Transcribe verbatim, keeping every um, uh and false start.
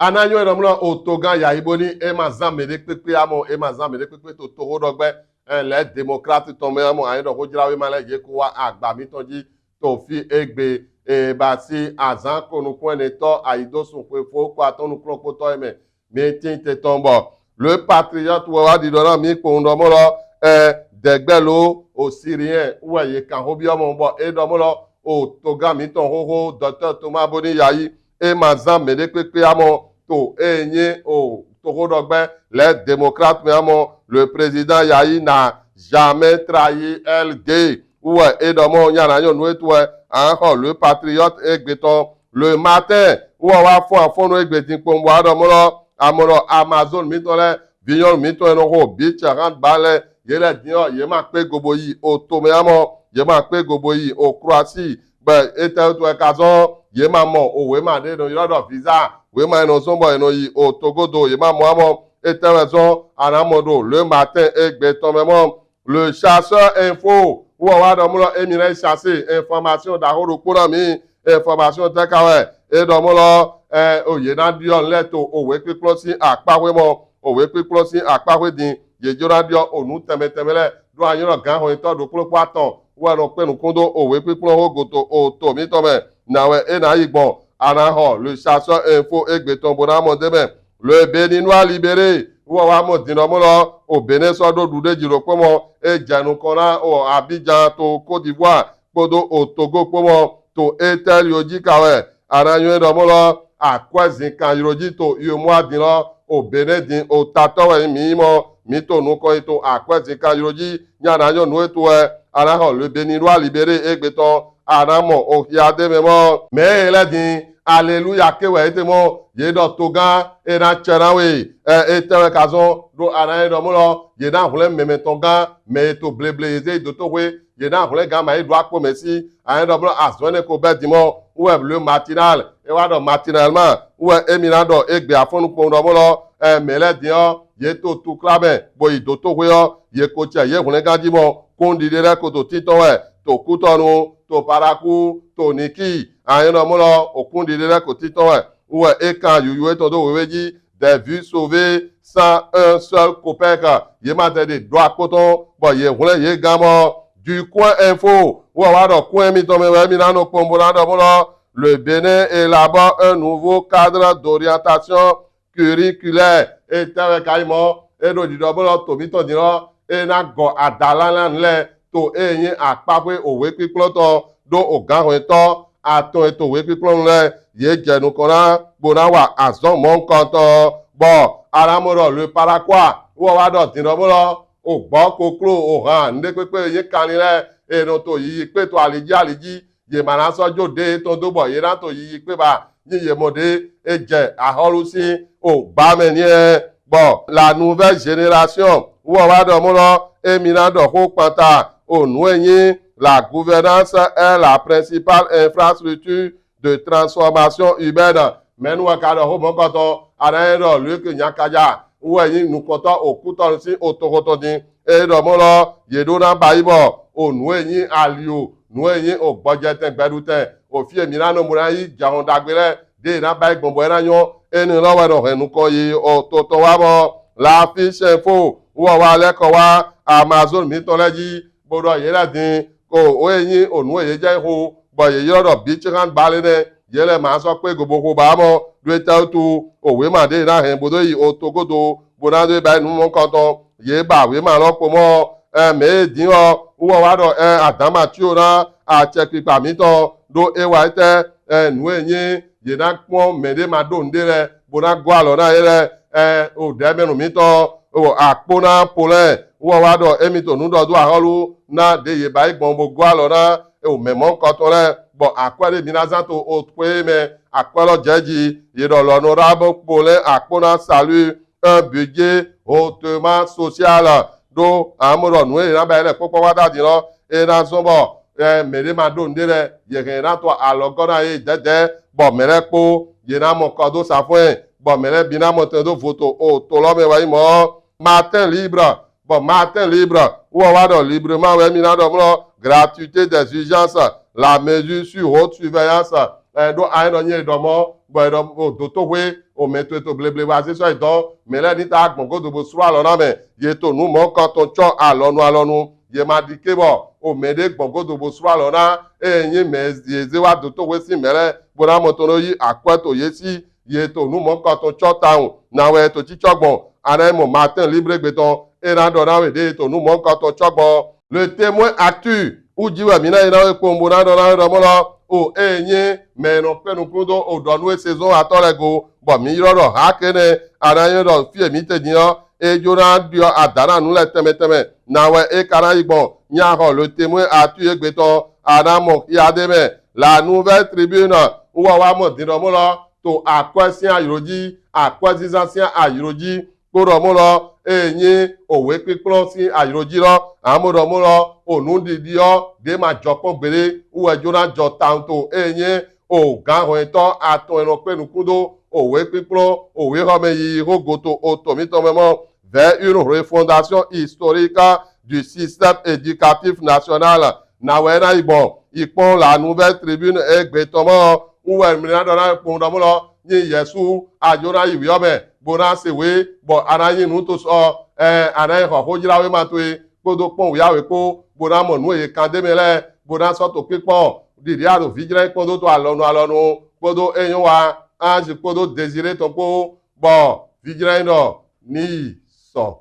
Ana nyɔ ɖɔ mlɔ o togan yayi boni e ma zan mɛ ɖe kpekpe amɔ, e ma zan mɛ ɖe kpekpe to toxoɖɔgbe. Ɛ, Les Démocrates tɔn mɛ amɔ, anyi ɖɔ xojlawe ma lɛ ye ko wa agba mitɔn ji to fi egbe, e, basi azan ko nukun ɛnɛtɔ ayi do sun xwe fo ko atɔn nukun kpotɔ e mɛ mi tin te tɔn bɔ. Le Patriote wɛ wa ɖiɖɔ na mi kpowun ɖɔ mɔ lɔ, ɛ, dɛgbɛ lo o Syrien wɛ ye kan xo biɔ mɔ bɔ e ɖɔ mɔ lɔ o togan mitɔn xoxo Docteur Thomas Boni yayi e ma zan mɛ ɖe kpekpe amɔ to e nyi o toxoɖɔgbe Les Démocrates mɛ amɔ, le président yayi n'a jamais trahi L D. Wɛ e ɖɔ mɔ nya na nyɔ nu etu wɛ, an xɔ Le Patriote egbe tɔn. Le Matin wɛ wa fɔn afɔnnu egbe din kpɔn bɔ a ɖɔ mɔ lɔ, amɔ lɔ Amazone mitɔn lɛ, vinyɔnu mitɔn e nɔ xo beach handball lɛ, ye lɛ din ɔ, ye ma kpe go bo yi o tomɛ amɔ, ye ma kpe go bo yi o Croatie. Bɛ etɛ wutu wɛ ka zɔn ye ma mɔ o wema ɖe nɔ yrɔ ɖɔ visa, wema e nɔ zɔn bɔ e nɔ yi o Togodo, ye ma mɔ amɔ. Etɛ wɛ zɔn a na mɔ ɖo Le Matin egbe tɔn mɛ mɔ. Le Chasseur Info wɛ wa ɖɔ mɔ lɔ emi na yi chasser information ɖaxo ɖokpo na mi. Information tɛ ka wɛ? E ɖɔ mɔ lɔ, ɛ, o ye na ɖiɔ lɛ to o wekpikplɔn sin akpaxwe mɔ, o wekpikplɔn sin akpaxwe din ye jo na ɖiɔ o nu tɛnmɛ tɛnmɛ lɛ ɖo anyi lɔ gan xɔnyitɔ ɖokpo ɖokpo atɔn wɛ nɔ kpe nukun do o wekpikplɔn xo go to o to mitɔn mɛ. Na wɛ e na yi gbɔn, a na xɔ Le Chasseur Info egbe tɔn bo na mɔ de mɛ. Le Béninois Libéré wɛ wa mɔ din ɖɔ mɔ lɔ o Bénin sɔ ɖo ɖuɖeji ɖokpo mɔ, e jɛ nukɔn na o Abidjan to Côte d'Ivoire kpodo o Togo kpo mɔ. To etɛ li o ji ka wɛ? A na nyɔ ɖɔ mɔ lɔ akwɛzinkan yrɔ ji to UEMOA din lɔ, o Bénin din o tatɔ wɛ mi mɔ, mi to nukɔn yi to akwɛzinkan yrɔ ji. Nya na nyɔ nu etu wɛ, a na xɔ Le Béninois Libéré egbe tɔn, a na mɔ o xia de mɛ mɔ. Mɛ e lɛ din, aleluya ke wɛ ete mɔ, ye ɖɔ togan e na cɛ na we, ɛ, etɛ wɛ ka zɔn ɖo a na nyɔ ɖɔ mɔ lɔ ye na hwlɛn mɛmɛtɔn gan, mɛ e to bleble ye ze yi dotoxwe, ye na hwlɛn gan ma yi ɖo akpo mɛ si, a nyɔ ɖɔ mɔ lɔ azɔn enɛ ko bɛ din mɔ. Wɛ Le Matinal e wa ɖɔ Matinal ma, wɛ emi na ɖɔ egbe afɔnnu kpɔn ɖɔ mɔ lɔ, ɛ, mɛ lɛ din ɔ ye to tukla mɛ bo yi dotoxwe ɔ, ye ko cɛ ye hwlɛn gan ji mɔ. Kunɖiɖe lɛ ko to titɔn wɛ to Kutɔnu, to Paraku, to Niki, a nyɔ ɖɔ mɔ lɔ o kunɖiɖe lɛ ko titɔn wɛ. Wɛ e kan yuyu etɔn do wewe ji, des vies sauvées sans un seul kopeck. Ye ma tɛ ɖe ɖo akpo tɔn bɔ ye hwlɛn ye gan mɔ. Du Coin Info wɛ wa ɖɔ kun mitɔn mɛ wɛ mi na nɔ kpɔn bo na ɖɔ mɔ lɔ, Le Bénin élabore un nouveau cadre d'orientation curriculaire. Etɛ wɛ ka yi mɔ? E ɖo ɖiɖɔ mɔ lɔ to mitɔn din lɔ e na gɔ adalanlan lɛ to e nyi akpaxwe o wekpikplɔn tɔn ɖo o gan xɔnyitɔ atɔn e to wekpikplɔn lɛ ye jɛ nukɔn na bo na wa azɔn mɔnkɔtɔn. Bɔ a na mɔ ɖɔ Le Parakois wɛ wa ɖɔ din ɖɔ mɔ lɔ o gbɔ koklo o han nuɖe kpekpe ye kanlin lɛ e nɔ to yiyi kpe to ali ji ali ji, ye ma na sɔ jo ɖe etɔn do bɔ ye na to yiyi kpe ba nyi ye mɔ ɖe e jɛ axɔlu sin o ba mɛ niɛ. Bɔ La Nouvelle Génération wɛ wa ɖɔ mɔ lɔ emi na ɖɔ xo kpanta o nu e nyi la gouvernance est la principale infrastructure de transformation urbaine. Mɛnu wɛ ka ɖɔ xo mɔnkɔtɔn? A na nyɔ ɖɔ Luc Gnacadja wɛ nyi nukɔntɔ o Kutɔnu sin o toxotɔn din. E ɖɔ mɔ lɔ ye ɖo na ba yi bɔ o nu e nyi ali o, nu e nyi o gbɔjɛtɛn gbɛɖutɛn o fi e mi na nɔ mo na yi jahɔn ɖagbe lɛ ɖe na ba yi gbɔn bɔ e na nyɔ. Eni lɔ wɛ nɔ hɛn nukɔn yi o totɔ wa mɔ. L'Affiche Info wɛ wa lɛ kɔ wa Amazone mitɔn lɛ ji bo ɖɔ ye lɛ din ko o e nyi o nu e ye jɛ xo bɔ ye yrɔ ɖɔ beach handball nɛ, ye lɛ ma sɔ kpe go bo xo ba mɔ. Ɖo etɛ wutu o wema ɖe na hɛn bo do yi o Togodo bo na do ba nu mɔnkɔtɔn ye ba wema lɔ kpo mɔ. Ɛ, mɛ e din ɔ wɛ wa ɖɔ ɛ adan ma tio na acɛkpikpa mitɔn ɖo e wa etɛ, ɛ, nu e nyi ye na kpɔn mɛ ɖe ma ɖo nuɖe lɛ bo na gɔ alɔ na ye lɛ. Ɛ, o ɖɛmɛnu mitɔn o akpo na polɛ wɛ wa ɖɔ emi to nu ɖɔ do axɔlu na ɖe ye ba yi gbɔn bo gɔ alɔ na o mɛ mɔnkɔtɔn lɛ bɔ akwɛ ɖe mi na zan to o kpe mɛ akwɛ lɔ jɛ ji ye ɖɔ l'honorable Paulin Akpona salue un budget hautement social. Ɖo amɔ ɖɔ nu e na ba ye lɛ kpɔkpɔ wa ta din lɔ e na zɔn bɔ ɛ mɛ ɖe ma ɖo nuɖe lɛ ye hɛn na to alɔgɔ na ye dɛdɛ bɔ mɛ lɛ kpo ye na mɔ kɔ do safɔn bɔ mɛ lɛ bi na mɔ tɛn do voto o to lɔ mɛ wa yi mɔ. Matin Libre. Bon, Matin Libre wɛ wa ɖɔ librement wɛ mi na ɖɔ mlɔ gratuité des urgences, la mesure sur haute surveillance. ɛ ɖo ayi nɔ nyi eɖɔ mɔ bɔ eɖɔ o do to hwe o mɛ to eto bleble wa ze sɔ edɔ mɛ lɛ ni ta gbɔn godo bo srɔ alɔ na mɛ ye to nu mɔ kan tɔn tsɔ alɔnu alɔnu ye ma ɖi ke bɔ o mɛ ɖe gbɔn godo bo srɔ alɔ na eye nyi mɛ ye ze wa do to hwe si mɛ lɛ bo na mɔ to nɔ yi akwɛ to ye si ye to nu mɔ kan tɔn tsɔ tawun na wɛ to tsitsɔ gbɔn ana mɔ matin libre gbetɔn e na ɖɔ na we ɖe to nu mɔ kan tɔn tsɔ gbɔn. Le Témoin Actu wu ji wɛ mi na yi na we kpɔn bo na ɖɔ na we ɖɔ mɔ lɔ o e nyi mɛ nɔ kpe nukun do o ɖɔ nu e saison atɔ lɛ go bɔ mi yrɔ ɖɔ ha ke nɛ ana nyi ɖɔ fie mi te din ɔ e jo na ɖiɔ ada na nu lɛ tɛmɛ tɛmɛ na wɛ e ka na yi gbɔn nya xɔ Le Témoin Actu egbe tɔn ana mɔ xia ɖe mɛ. La Nouvelle Tribune wu wa wa mɔ din ɖɔ mɔ lɔ to akwɛ sin ayro ji akwɛ zizan sin ayro ji kpo ɖɔ mɔ lɔ eye nyi owe kpikplɔn sin ayro ji lɔ amo ɖɔ mɔ lɔ onu ɖiɖi ɔ ɖe ma jɔ kpɔn gbeɖe wu wɛ jo na jɔ tawun to eye nyi o gan hɔnyɛtɔ atɔn e nɔ kpe nukun do owe kpikplɔn owe xɔmɛ yiyi xo go to o to mitɔn mɛ mɔ vers une refondation historique du système éducatif national na wɛ na yi gbɔn yi kpɔn La Nouvelle Tribune egbe tɔn mɔ wu wɛ mi na ɖɔ na kpɔn ɖɔ mɔ lɔ nyi yesu ajo na yi wiɔ mɛ bo na se we bɔ ana nyi nu to sɔ ɛ ana yi xɔ xojlawe ma to ye kpodo kpɔn wiawe kpo bo na mɔ nu ye kan de mɛ lɛ bo na sɔ to kpikpɔn ɖiɖi alo vijlɛ kpɔn do to alɔnu alɔnu kpodo enyɔ wa anzi kpodo désiré tɔn kpo bɔ vijlɛ nɔ ni yi sɔ.